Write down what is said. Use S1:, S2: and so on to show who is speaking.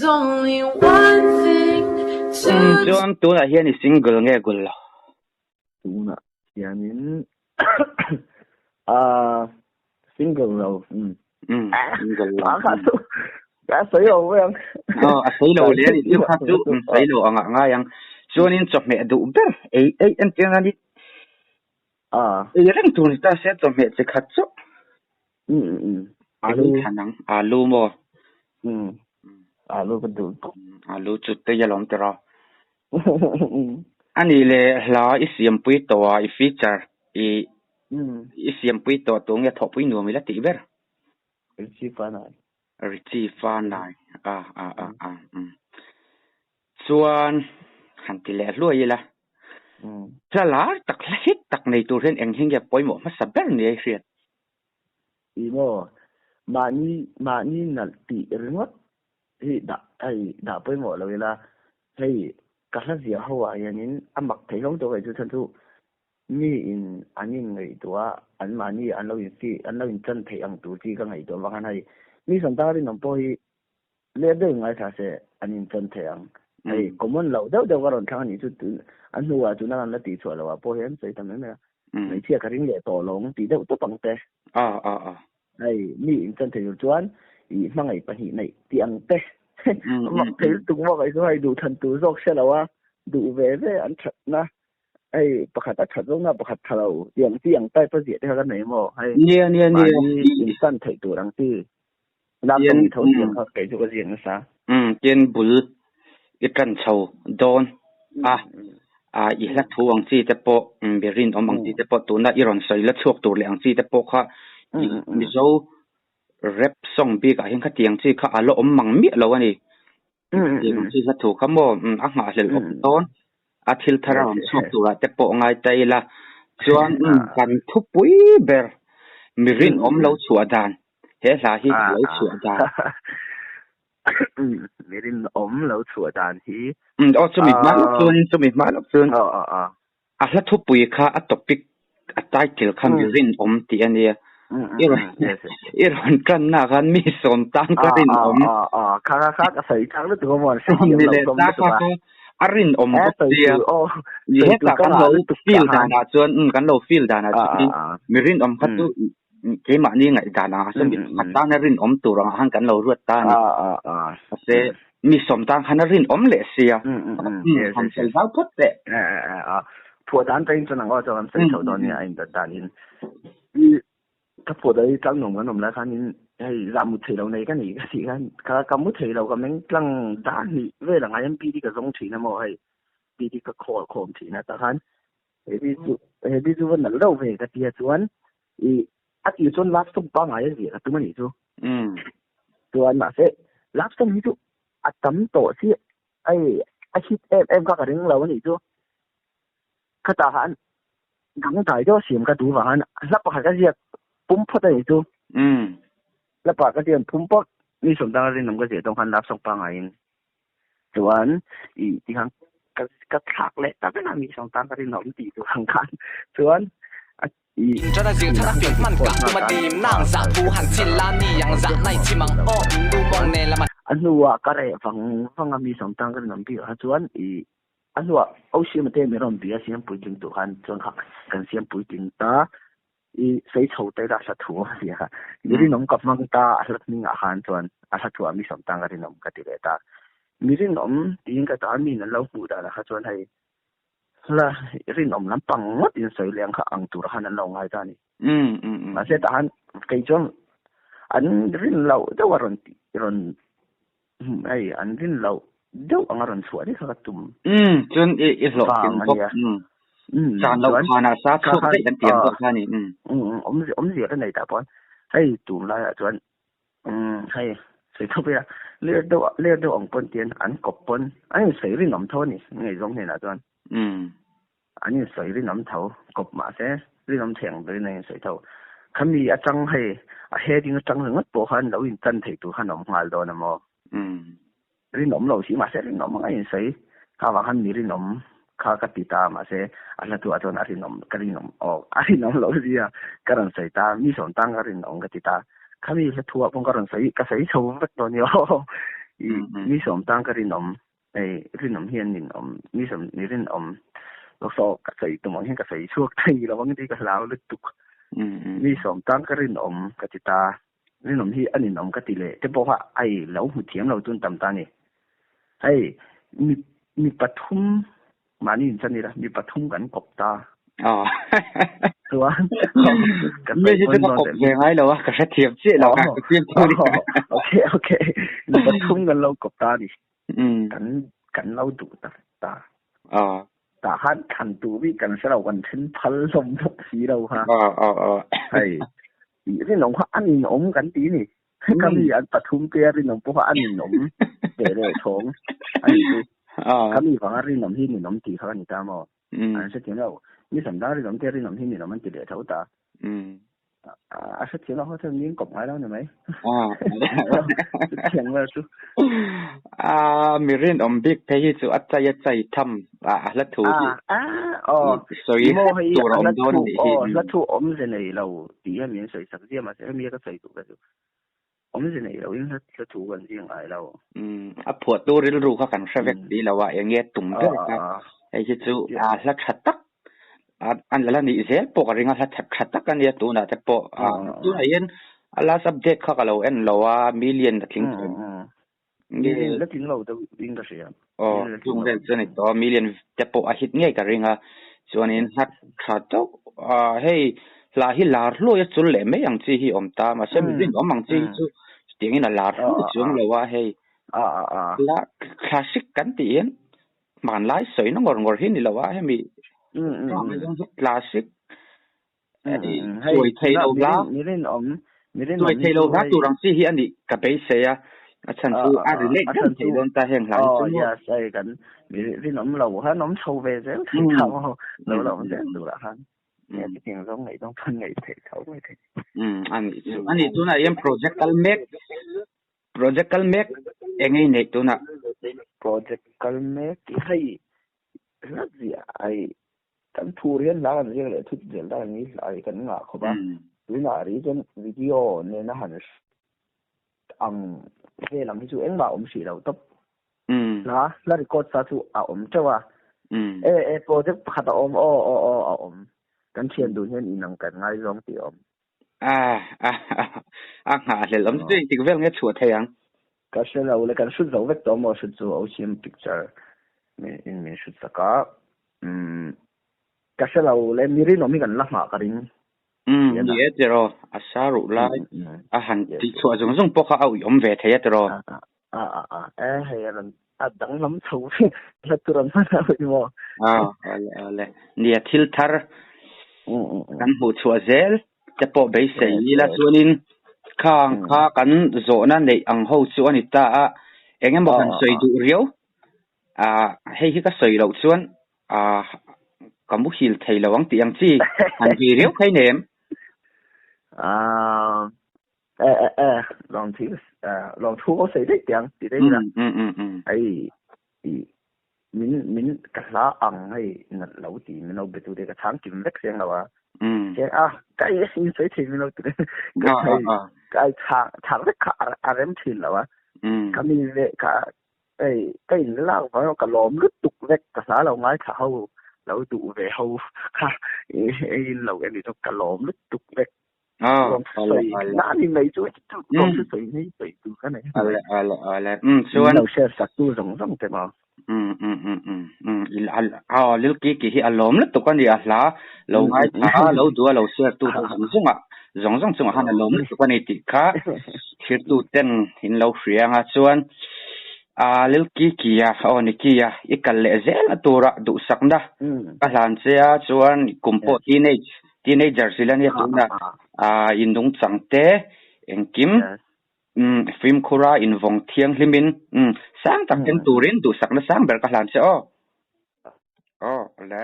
S1: only one thing to
S2: Chuan tunah hian i single nge gul lo?
S3: Tunah hianin ah single lo.
S2: Single lo.
S3: Kha chu ka sawi lo mai ang.
S2: Aw a sawi lo le ani chu kha chu sawi lo angah ngai ang. Chuanin chawhmeh duh ber ei ei entir nan hi ei reng tur ni ta se chawhmeh chi khat chu.
S3: Alu
S2: thlan ang alu maw?
S3: Alu ka duh.
S2: Alu chu tui alawm tiraw. Ani le hla i siampui tawh a i feature i i siampui tawh tur nge thawhpui nuam ila tih ber?
S3: Richie Fanai.
S2: Richie Fanai a a a a Chuan han ti leh hluai ila. Hla lar tak hla hit tak nei tur hian eng hi nge pawimawh hmasa ber ni a i hriat?
S3: I maw? Mahni mahni nalh tih ringawt hi dah hei dah pawimawh lo ila, hei ka hla ziah ho ah hianin a mak thei hlawm tawh chu chhan chu mi in an in ngaihtuah a, an mahni an lo in fi an lo in chan theih ang tur chi ka ngaihtuah vang khan hei mi sawmtang rinawm pawh hi leh deuh in ngaithla se an in chan thei ang. Hei common loh deuh deuh ka rawn thlang a nih chu tun a hnuah tuna kan la tih chhuah loh ah pawh hian sawi tam em em a. Hmeichhia ka ring leh tawh lo ang tih deuh tawp ang te. Hei mi in chan thei tur chuan i hmangaih pahnih neih tih ang te. Mak thei lutuk maw ngaih chu hei duh than tur zawk hre lo a duh ve ve an thatna hei pakhat a that zawkna pakhat tha lo tih ang chi ang type a ziah te kha ka nei maw hei
S2: Nia nia nia.
S3: Mahni in chan theih tur ang chi. Lak
S2: Tian
S3: tawng tho tiang kha kei chu ka ziak nasa.
S2: Tian bul i tan chho dawn a, a i hla thu ang chi te pawh, mi rinawm ang chi te pawh tuna i rawn sawi la chhuak tur leh ang chi te pawh kha i Mizo rap song bik ah hian khatiang chi kha a la awm mang miah lo a ni. Khatiang ang chi hla thu kha maw a nghahhlelh awm dawn a thil thar a rawn chhuak turah te pawh ngai ta ila chuan kan thupui ber mi rinawm lo chhuah dan He hla hi lo chhuah dan.
S3: Mi rinawm lo chhuah dan hi.
S2: Aw chumi hma lawk chuan chumi hma lawk chuan a hla thupui kha a topic a title kha mi rinawm tih a nia. I rawn i rawn tanna khan mi sawm tan ka rinawm.
S3: Kha kha kha ka sawi chak lutuk a maw an hrethiam
S2: Ni
S3: lo
S2: leh
S3: hlawm
S2: ta
S3: lutuk
S2: kha
S3: a.
S2: kha a rinawm
S3: Eh
S2: bawk
S3: sawi
S2: sia.
S3: tur aw
S2: Ni
S3: sawi tur
S2: hetah
S3: ka
S2: kan
S3: ngah
S2: lo
S3: lutuk
S2: feel
S3: tah han.
S2: danah chuan kan lo feel danah
S3: Ah
S2: chuan
S3: ah ah.
S2: mi rinawm kha chu Keimahni ngaihdan angah chuan mi pakhat tana rinawm tur angah khan kan lo ruat ta a ni. Mahse, mi sawm tan khan a rinawm leh sia. Han sawi zau phawt teh.
S3: Phuah dan tain chuan ang aw chuan kan sawi chho dawn nia a indan danin. Ka phuah dan hi tlang nuam kan awm lai khanin hei zah mut thei lo nei ka ni ka tih khan ka mu thei lo ka meng tlang dan hnih vel ang IMP hi ka zawng thin a maw hei P hi ka khawl khawm thin a tah khan Heavy chu heavy chu va nalh deuh ve ka tia chuan i a tir chuan love song pangngai a ziah ka tum a nih chu. Chuan mahse love song hi chu a tam tawh si hei a hit em em kha ka ring lo a nih chu. Khatah khan dangdai deuh a siam ka duh vang khan hla pakhat ka ziak pum phawt a nih chu. Hla pakhat ka ziak phum phawt mi sawmtanga rinawm ka ziah dawn khan love song pangngaiin. Chuan i ti khan ka ka thlak leh ta vek a mi sawng tan ka rinawm tih tur ang khan chuan a i a hnuah ka reh vang vang a mi sawng tan ka rinawm bik ah kha chuan i a hnuah Osiama te mi rawn bia a siam puitling tur khan chuan kha kan siam puitling ta. I sawi chho te a hla thu a nia kha. Mi rinawm ka hmang ta a hla hming ah khan chuan a hla thu ah mi sawm tang ka rinawm ka ti leh ta. Mi rinawm tiin ka ta mi in an lo hmuh dan ah kha chuan hei hla rinawm lampang ngawt in sawi leh ang kha ang tur ah khan an lo ngai ta a ni. Mahse tah khan kei chuan an rin loh deuh a rawn tih rawn hei an rin loh deuh ang a rawn chhuah daih kha ka tum.
S2: Chuan i hlawhtling
S3: vang
S2: bawk.
S3: ania.
S2: Chan loh
S3: Chuan
S2: khanah sa
S3: kha
S2: chhuak
S3: khan
S2: daih kan ti ang bawk kha ni.
S3: Awmzia ka nei tah pawh hei tunlaiah chuan hei sawi thawp ila ler deuh ler deuh ang pawn tian an kawp pawn an insawi rinawm tho a ni ngaihzawng hnenah chuan. An insawi rinawm tho kawp mahse rinawm thei ang berin an insawi tho. Khami atang hei a heading atang ringawt pawh khan lo intan thei tur khan a awm nghal dawn a maw? Rinawm lo si mahse rinawm ang a insawi kha vang khan mi rinawm kha ka ti ta mahse a hla tu ah chuan a rinawm ka rinawm aw a rinawm lo zia ka rawn sawi ta mi sawm tang ka rinawm ka ti ta khami hla thu ah pawh ka rawn sawi ka sawi chho vek dawn ni aw. I mi sawm tang ka rinawm ei rinawm hian ninawm mi sawm ni rinawm lo saw ka sawi tum ang hian ka sawi chhuak thei lo ang tih ka hlau lutuk. Mi sawm tang ka rinawm ka ti ta rinawm hi a ninawm ka ti leh te pawh kha ai lo hmu thiam lo chun tam ta ni. Hei mi mi pathum Mahni in chan ila, mi pathum kan kawp ta.
S2: Aw.
S3: Chuan
S2: kan Mi hi chu ka kawp ve ngai lo a, ka hrethiam chiah lo kha ka fiam thu ni.
S3: Okay, okay. Mi pathum kan lo kawp ta ni. Kan kan lo duh ta ta.
S2: Aw.
S3: Tah khan thlan tur hi kan hre lo, kan then phal hlawm bawk si lo kha.
S2: Aw, aw, aw.
S3: Hei, rinawm kha a ninawm kan ti ni. Ka mi an pathum te a rinawm pawh kha a ninawm teh leh chhawng a nih chu. Ka mi vanga rinawm hi ninawm tih kha ka ni ta maw? An hrethiam lo. Mi sam dang rinawm te rinawm hi ninawm an ti leh tho ta. A hrethiam lo ho chuan min kawp ngai lo ni mai. Chutiang vel chu.
S2: A mi rinawm bik phei hi chu a chai a chai tham a hla thu hi. Sawi tur a awm dawn a nih hi.
S3: Hla thu awmze nei lo tih hian min sawi sak ziah mahse hemi a ka sawi duh ka chu awmze nei lo in hla thu kan ziak ngai lo.
S2: A phuahtu rilru kha kan hre vek si lo a, eng nge tum ber kha hei hi chu a hla tha tak a la nih zel pawh ka ring a, hla tha tak a nia tunah te pawh tunah hian a last update kha ka lo en lo a million a tling thei.
S3: Million la tling lo deuh in ka hria.
S2: Aw, chung vel chu a ni tawh a, million te pawh a hit ngei ka ring a, chuanin hla tha deuh ah hei hla hi lar hluai a chul leh mai ang chi hi awm ta, mahse mi rinawm ang chi hi chu chutiangin a lar hluai chuang lo a hei hla classic kan tih hian hmanlai sawina ngawr ngawr hi ni lo a, hemi classic Chuai thei lo hla Chuai thei lo hla tur ang chi hi a nih ka beisei a, a chhan chu a relate reng thei dawn ta heng hla hi chu maw.
S3: Yes, hei kan mi rinawm lo khan awm chho ve zel thei kha maw, lo la awm zel turah khan chutiang zawng ngaih zawng pawn ngaih theih tho mai thei.
S2: A nih chu, a nih tunah hian project kal mek, project kal mek eng nge i neih tunah?
S3: Project kal mek tih hei hla ziah ai kan thur hian hla kan ziak leh thut zel ta ni hla hi kan ngah khawp a tunah ri chuan video nena han ang vel ang hi chu engmah a awm hrih lo tawp hla hla record sa chu a awm teuh a e e project pakhat a awm aw aw aw a awm kan thian dun hian inang kan ngaizawng tih a awm
S2: a a nghahhlelh awm chu engtik vel nge chhuah thei ang
S3: Ka hre lo le, kan hrut zo vek tawh maw hrut chu OCM picture in min hrut sak a, umm ka hre lo le, mi rinawm hi kan la nghah ka ring.
S2: Umm ni e tiraw, a sa ruh lai a han tih chhuah zung zung pawh kha a uih awm ve thei a tiraw.
S3: A a a a e hei a rawn a danglam chho ve hla tur an hman a uih maw.
S2: A awle awle, nia thil thar kan hmuh chhuah zel te pawh beisei ila chuanin khang kha kan zawhna neih ang ho chu a ni ta a, eng emaw han sawi duh riau ah hei hi ka sawi loh chuan ah ka muhil thei lo ang tih ang chi han vi riau kha i nei em?
S3: Ah e e e lawng thil lawng thu ko sawi daih teh ang tih daih ila hei ih min min ka hla ang hei nalh lo tih min lo be tu te ka chhang kim vek seng lo a cheng a ka i in sawi thei min lo ti ka hei ka ai chhang chhang vek kha a rem thin lo a ka mi ve ka hei ka in lak vang ka lawm lutuk vek ka hla lo ngaithla ho lo duh ve ho kha ei in lo en chu ka lawm lutuk vek
S2: Ah,
S3: sawi na ni mai chu lawm chu sawi nei sawi tu ka nei.
S2: Ale ale ale. Um chuan
S3: lo share sak tu zawng zawng te maw.
S2: Um um um um um il al a lil ki ki hi a lawm lutuk ani a hla lo ngai tha lo duh a lo share tu te zawng zawng ah zawng zawng chungah khan a lawm lutuk ani tih kha thlir tu ten in lo hria anga chuan a lil ki ki a aw ni ki a i kal leh zel na tura duhsakna ka hlan che a chuan kum pawh teenage Teenager zil a nia tuna ah in nungchang te engkim umm fimkhura invawng thianghlimin umm sang tak thleng turin duhsakna sang ber ka hlan che aw. Aw le.